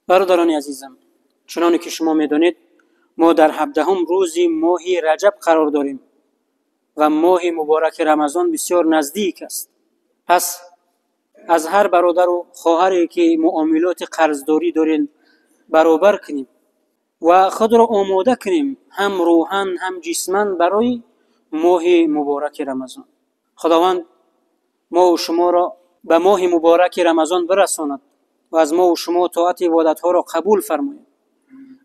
Бародарони азизам, чуноне ки шумо медонед, мо дар 17 рӯзи моҳи Раҷаб қарор дорем ва моҳи мубораки Рамазон бисёр наздик аст. Пас аз ҳар бародару хоҳаре ки муомилоти қарздорӣ дорем баробар кунем ва худро омода кунем ҳам рӯҳан ҳам ҷисман барои моҳи мубораки Рамазон. Худованд мову шуморо ба моҳи мубораки Рамазон бирасонад ва аз мову шумо тоати ибодатҳоро қабул фармояд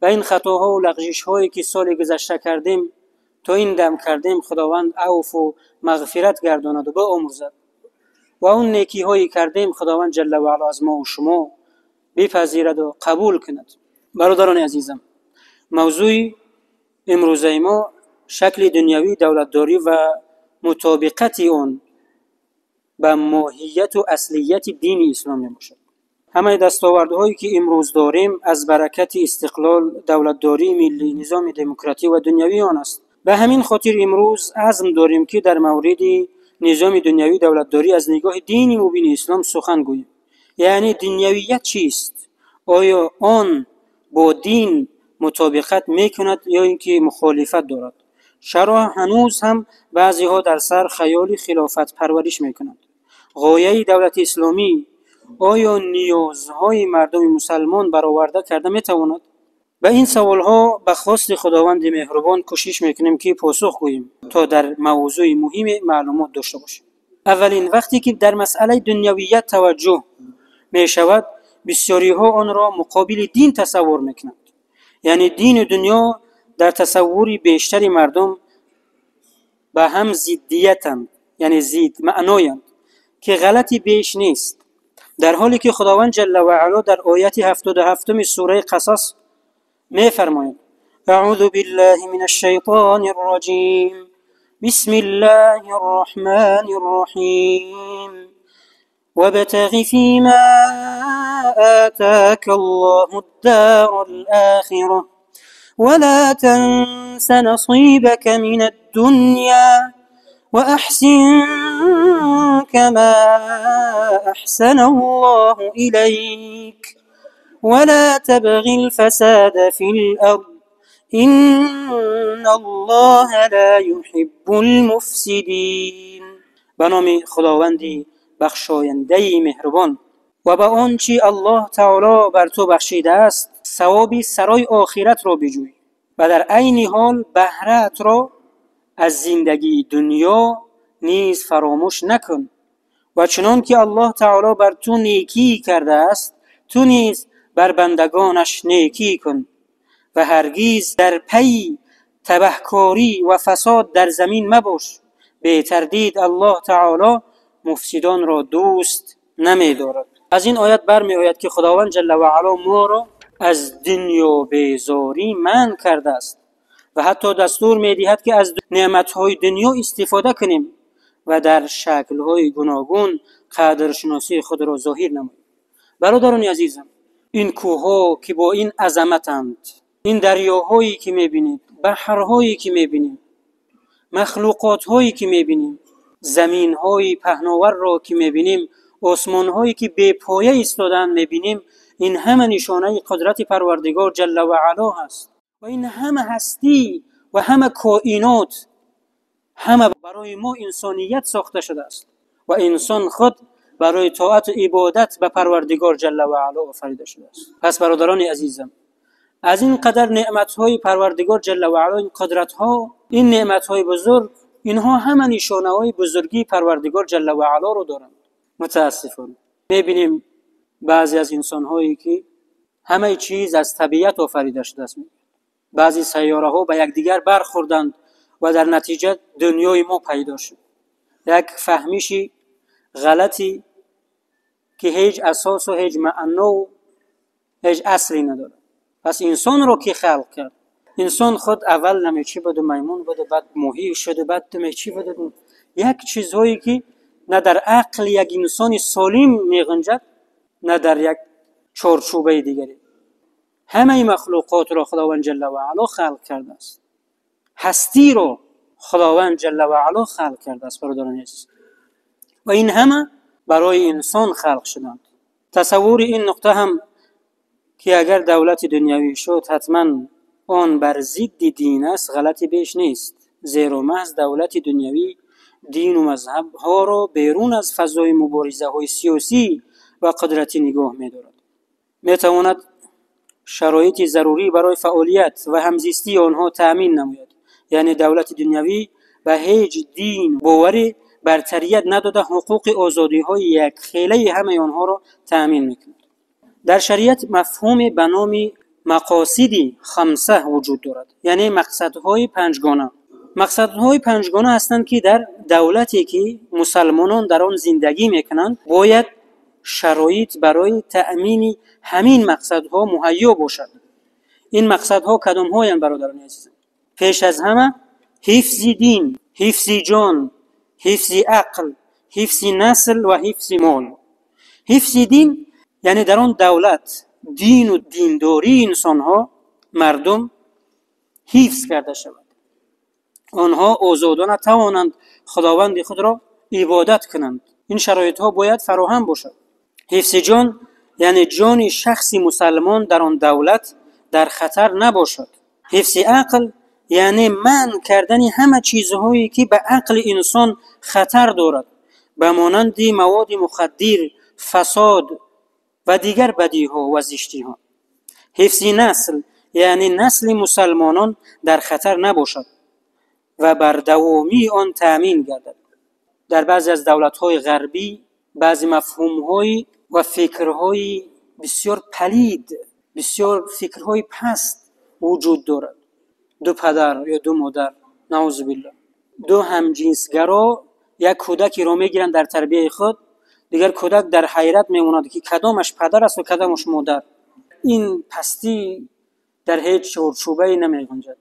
ва ин хатоҳову лағжишҳое ки соли гузашта кардем то ин дам кардем, Худованд авфу мағфират гардонаду биомӯрзад ва он некиҳое кардем, Худованд ҷалла ва ало аз мову шумо бипазираду қабул кунад. Бародарони азизам, мавзӯи имрӯзаи мо шакли дунявии давлатдорӣ ва мутобиқати он ба моҳияту аслияти дини ислом мебошад. Ҳамаи дастовардҳое ки имрӯз дорем аз баракати истиқлол, давлатдории миллӣ, низоми демократӣ ва дунявии он аст. Ба ҳамин хотир имрӯз азм дорем, ки дар мавриди низоми дунявии давлатдорӣ аз нигоҳи дини мубини ислом сухан гӯем. Яъне дунявият чист? Оё он бо дин мутобиқат мекунад ё ин ки мухолифат дорад? Чаро ҳанӯз ҳам баъзеҳо дар сар хаёли хилофат парвариш мекунанд? Ғояи давлати исломӣ оё ниёзҳои мардуми мусалмон бароварда карда метавонад? Ба ин саволҳо ба хости Худованди меҳрубон кӯшиш мекунем, ки посух гӯем, то дар мавзӯи муҳиме маълумот дошта бошем. Аввалин, вақте ки дар масъалаи дунявият таваҷҷӯҳ мешавад, бисёриҳо онро муқобили дин тасаввур мекунанд. Яъне дину дунё дар тасаввури бештари мардум ба ҳам зиддиятанд, яъне зид маъноянд, ки ғалати беш нест. Дар ҳоле ки Худованд ҷалла ва ало дар ояти 77 сураи Қасас мефармояд: аъузу биллаҳи минаш шайтонир роҷим, бисмиллаҳир роҳманир роҳим, вабтағи фима атака Аллоҳуд дарал охира ва ла танса насибака минад дунё ва аҳсин кама аҳсана Аллоҳу илайк ва ла табғил фасада фил ард инна Аллоҳа ла юҳиббул муфсидин. Ба номи Худованди бахшояндаи меҳрубон. Ва ба он чи Аллоҳ таоло бар ту бахшидааст савоби сарои охиратро биҷӯй ва дар айни ҳол баҳраатро аз зиндагии дунё низ фаромӯш накун ва чунон ки Аллоҳ таоло бар ту некӣ кардааст, ту низ бар бандагонаш некӣ кун ва ҳаргиз дар пайи табаҳкорӣ ва фасод дар замин мабош. Бетардид Аллоҳ таоло муфсидонро дӯст намедорад. Аз ин оят бармеояд, ки Худованд ҷалла ва ало моро аз дунёбезорӣ манъ кардааст ва ҳатто дастур медиҳад, ки аз неъматҳои дунё истифода кунем ва дар шаклҳои гуногун қадршиносии худро зоҳир намоем. Бародарони азизам, ин кӯҳҳо ки бо ин азаматанд, ин дарёҳое ки мебинед, баҳрҳое ки мебинем, махлуқотҳое ки мебинем, заминҳои паҳноварро ки мебинем, осмонҳое ки бепоя истодаанд мебинем, ин ҳама нишонаи қудрати Парвардигор ҷалла ва ало ҳаст. Ва ин ҳама ҳастӣ ва ҳама коинот ҳама барои мо инсоният сохта шудааст ва инсон худ барои тоату ибодат ба Парвардигор ҷалла ва ало офарида шудааст. Пас бародарони азизам, аз ин қадар неъматҳои Парвардигор ҷалла ва ало, ин қудратҳо, ин неъматҳои бузург, инҳо ҳама нишонаҳои бузургии Парвардигор ҷалла ва алоро доранд. Мутаассифона мебинем баъзе аз инсонҳое ки ҳамаи чиз аз табиат офарида шудааст. Баъзе сайёраҳо ба якдигар бархӯрданд ва дар натиҷа дунёи мо пайдо шуд. Як фаҳмиши ғалати ки ҳеҷ асосу ҳеҷ маънову ҳеҷ асле надорад. Пас инсонро ки халқ кард? Инсон худ аввал намечи буду маймун буду, баъд моҳӣ шуду, баъд мечи буду. Як чизҳое ки на дар ақли як инсони солим меғунҷад, на дар як чорчӯбаи дигаре. Ҳамаи махлуқотро Худованд ҷалла ва ало халқ кардааст. Ҳастиро Худованд ҷалла ва ало халқ кардааст, бародарони азиз. Ва ин ҳама барои инсон халқ шуданд. Тасаввури ин нуқта ҳам ки агар давлати дунявӣ шуд, ҳатман он бар зидди дин аст, ғалати беш нест. Зеро маҳз давлати дунявӣ дину мазҳабҳоро берун аз фазои муборизаҳои сиёсӣ ва қудратӣ нигоҳ медорад. Метавонад шароити зарурӣ барои фаъолият ва ҳамзистии онҳо таъмин намояд. Яъне давлати дунявӣ ба ҳеҷ дин боварӣ бартарият надода, ҳуқуқи озодиҳои якхелаи ҳамаи онҳоро таъмин мекунад. Дар шариат мафҳуме ба номи мақосиди хамса вуҷуд дорад, яъне мақсадҳои панҷгона. Мақсадҳои панҷгона ҳастанд, ки дар давлате ки мусалмонон дар он зиндагӣ мекунанд, бояд шароит барои таъмини ҳамин мақсадҳо муҳайё бошад. Ин мақсадҳо кадомҳоянд, бародарони азизам? Пеш аз ҳама ҳифзи дин, ҳифзи ҷон, ҳифзи ақл, ҳифзи насл ва ҳифзи мол. Ҳифзи дин яъне дар он давлат дину диндории инсонҳо, мардум ҳифз карда шавад. Онҳо озодона тавонанд худованди худро ибодат кунанд. Ин шароитҳо бояд фароҳам бошад. Ҳифзи ҷон яъне ҷони шахси мусалмон дар он давлат дар хатар набошад. Ҳифзи ақл яъне манъ кардани ҳама чизҳое ки ба ақли инсон хатар дорад, ба монанди маводи мухаддир, фасод ва дигар бадиҳо ва зиштиҳо. Ҳифзи насл яъне насли мусалмонон дар хатар набошад ва бар давомии он таъмин гардад. Дар баъзе аз давлатҳои ғарбӣ баъзе мафҳумҳои ва фикрҳои бисёр палид, бисёр фикрҳои паст вуҷуд дорад. Ду падар ё ду модар, наузу биллоҳ, ду ҳамҷинсгаро як кӯдакеро мегиранд дар тарбияи худ, дигар кӯдак дар ҳайрат мемонад, ки кадомаш падар аст ва кадомаш модар. Ин пастӣ дар ҳеҷ чорчӯбае намеғунҷад.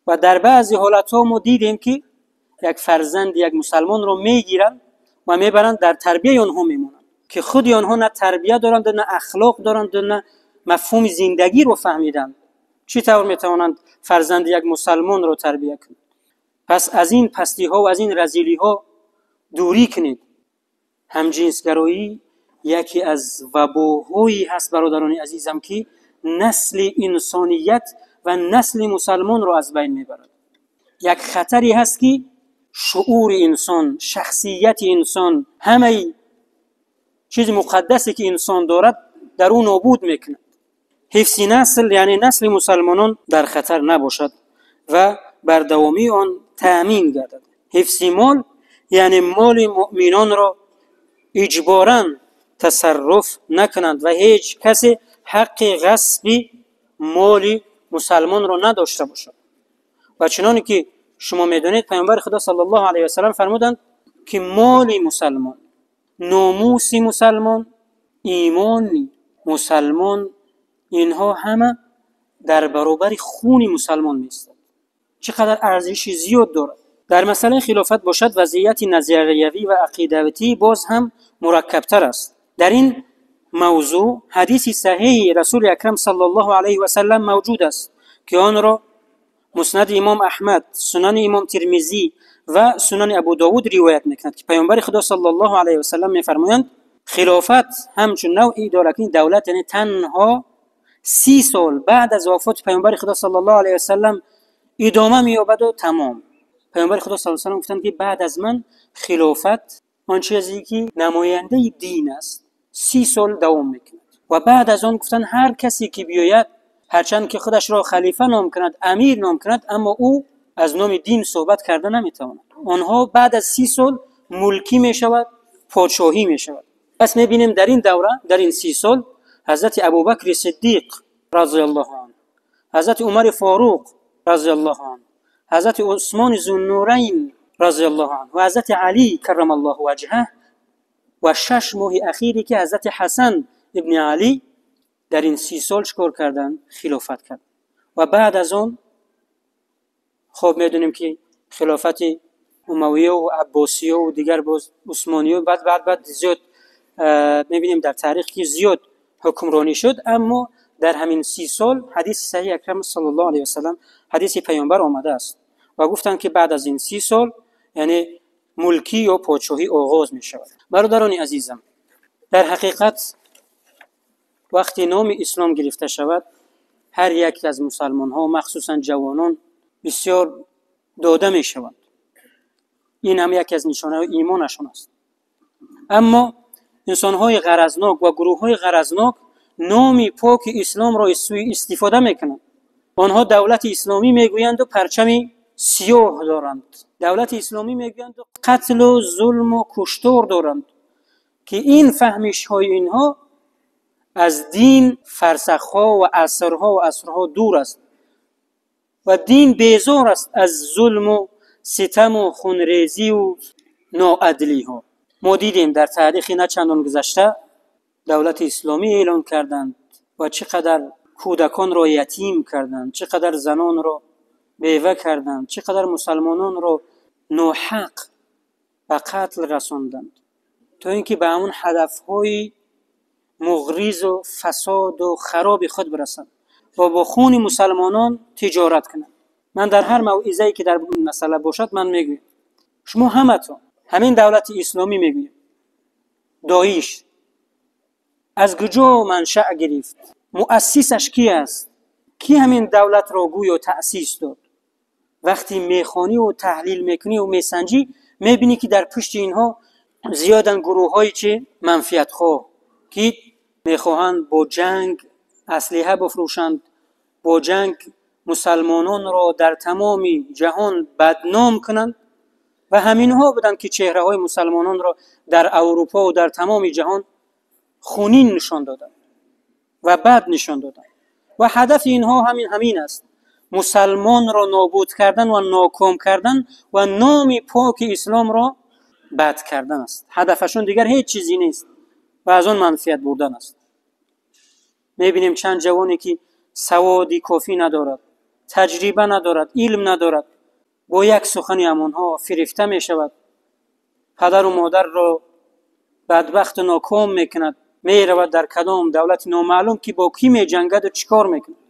Ва дар баъзе ҳолатҳо мо дидем, ки як фарзанди як мусалмонро мегиранд ва мебаранд, дар тарбияи онҳо мемонанд, ки худи онҳо на тарбия доранд, на ахлоқ доранд, на мафҳуми зиндагиро фаҳмиданд. Чӣ тавр метавонанд фарзанди як мусалмонро тарбия кунанд? Пас аз ин пастиҳо ва аз ин разилиҳо дурӣ кунед. Ҳамҷинсгароӣ яке аз вабоҳое ҳаст, бародарони азизам, ки насли инсоният ва насли мусалмонро аз байн мебарад. Як хатаре ҳаст, ки шуури инсон, шахсияти инсон, ҳамаи чизи муқаддасе ки инсон дорад, дар ӯ нобуд мекунад. Ҳифзи насл яъне насли мусалмонон дар хатар набошад ва бар давомии он таъмин гардад. Ҳифзи мол яъне моли муъминонро иҷборан тасарруф накунанд ва ҳеҷ касе ҳаққи ғасби моли мусалмонро надошта бошад. Ва чуноне ки шумо медонед, Паёмбари Худо саллаллоҳу алайҳи васаллам фармуданд, ки моли мусалмон, номуси мусалмон, имони мусалмон, инҳо ҳама дар баробари хуни мусалмон меистад. Чӣ қадар арзиши зиёд дорад. Дар масъалаи хилофат бошад, вазъияти назариявӣ ва ақидавӣ боз ҳам мураккабтар аст. Дар ин мавзӯъ ҳадиси саҳеҳи Расули Акрам саллаллоҳу алайҳи васаллам мавҷуд аст, ки онро Муснади Имом Аҳмад, Сунани Имом Тирмизӣ ва Сунани Абу Довуд ривоят мекунад, ки Паёмбари Худо саллаллоҳу алайҳи васаллам мефармоянд: хилофат ҳамчун навъи идоракунии давлат, яъне танҳо 30 сол баъд аз вафоти Паёмбари Худо саллаллоҳу алайҳи васаллам идома меёбаду тамом. Паёмбари Худо саллаллоҳу алайҳи васаллам гуфтанд, ки баъд аз ман хилофат, он чизе ки намояндаи дин аст, 30 сол давом мекунад. Ва баъд аз он гуфтанд, ҳар касе ки биёяд, ҳарчанд ки худашро халифа ном кунад, амир ном кунад, аммо ӯ аз номи дин суҳбат карда наметавонад. Онҳо баъд аз 30 сол мулкӣ мешавад, подшоҳӣ мешавад. Пас мебинем дар ин давра, дар ин 30 сол, ҳазрати Абубакри Сиддиқ разияллоҳу анҳу, ҳазрати Умари Форуқ разияллоҳу анҳу, ҳазрати Усмони Зуннурайн разияллоҳу анҳу ва ҳазрати Алӣ каррамаллоҳу ваҷҳаҳ ва 6 моҳи ахире ки ҳазрати Ҳасан ибни Алӣ дар ин 30 сол чикор карданд? Хилофат карданд. Ва баъд аз он хоб медонем ки хилофати Умавия ва Аббосия ва дигар боз Усмония, баъд зиёд мебинем дар таърих ки зиёд ҳукмронӣ шуд, аммо дар ҳамин 30 сол ҳадиси саҳеҳи Акрам саллаллоҳу алайҳи васаллам, ҳадиси Паёмбар омадааст ва гуфтанд, ки баъд аз ин 30 сол яъне мулкӣ ё подшоҳӣ оғоз мешавад. Бародарони азизам, дар ҳақиқат Вақте номи ислом гирифта шавад, ҳар яке аз мусалмонҳо, махсусан ҷавонон, бисёр дода мешаванд. Ин ҳам яке аз нишонаҳои имонашон аст. Аммо инсонҳои ғаразнок ва гурӯҳҳои ғаразнок номи поки исломро суистифода мекунанд. Онҳо давлати исломӣ мегӯянду парчами сиёҳ доранд. Давлати исломӣ мегӯянду қатлу зулму куштор доранд, ки ин фаҳмишҳои инҳо аз дин фарсахҳо ва асрҳо ва асрҳо дур аст ва дин безор аст аз зулму ситаму хунрезию ноадлиҳо. Мо дидем, дар таърихи на чандон гузашта давлати исломӣ эълон карданд ва чӣ қадар кӯдаконро ятим карданд, чӣ қадар занонро бева карданд, чӣ қадар мусалмононро ноҳақ ба қатл расонданд, то ин ки ба ҳамон ҳадафҳои муғризу фасоду хароби худ бирасанд ва бо хуни мусалмонон тиҷорат кунанд. Ман дар ҳар мавъизае, ки дар ин масъала бошад, ман мегӯям: шумо ҳаматон ҳамин давлати исломӣ мегӯем, Доиш аз куҷо маншаъ гирифт? Муассисаш ки аст? Кӣ ҳамин давлатро гӯё таъсис дод? Вақте мехониву таҳлил мекуниву месанҷӣ, мебинӣ, ки дар пушти инҳо зиёданд гурӯҳҳое, чи манфиатхоҳ, ки мехоҳанд бо ҷанг аслиҳа бифурӯшанд, бо ҷанг мусалмононро дар тамоми ҷаҳон бадном кунанд. Ва ҳаминҳо буданд, ки чеҳраҳои мусалмононро дар Аврупо ва дар тамоми ҷаҳон хунин нишон доданд ва бад нишон доданд. Ва ҳадафи инҳо ҳамин аст: мусалмонро нобуд кардан ва ноком кардан ва номи поки исломро бад кардан аст. Ҳадафашон дигар ҳеҷ чизе нест ва аз он манфиат бурдан аст. Мебинем, чанд ҷавоне, ки саводи кофӣ надорад, таҷриба надорад, илм надорад, бо як сухани ҳамонҳо фирифта мешавад, падару модарро бадбахту ноком мекунад, меравад дар кадом давлати номаълум, ки бо кӣ меҷангаду чӣ кор мекунад.